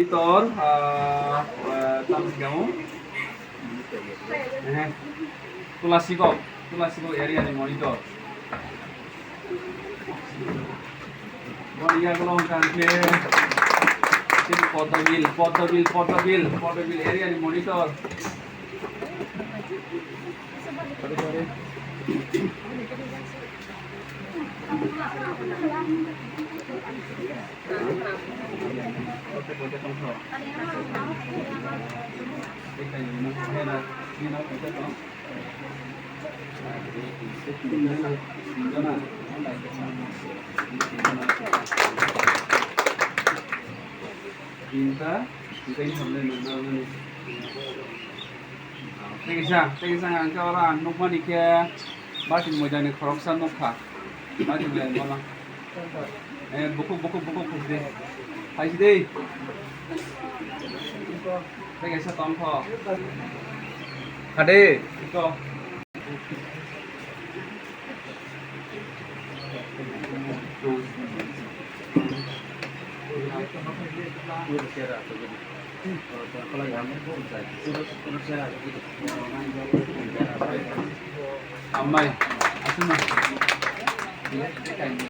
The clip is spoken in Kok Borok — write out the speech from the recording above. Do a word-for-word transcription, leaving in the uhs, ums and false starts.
Monitor, ah, ah, tamo se kamo? Eh, Tulasikok, Tulasikok area ni monitor. Boni yagulo hwnkha hwnkhe chini Podobil, Podobil, Podobil, Podobil area ni monitor. Tinta, tinta ini sampai mana mana ni? Thank you, sir. Thank you, sir. Ang ke ora ang nukmani ke Martin Moidani khoroksa nukha. Martin Moidani bola. Eh, bukuk, bukuk, bukuk, bukuk de. Hai si de. Thank you, sir. Tong kho. Hade. Iko. Amai, asuna.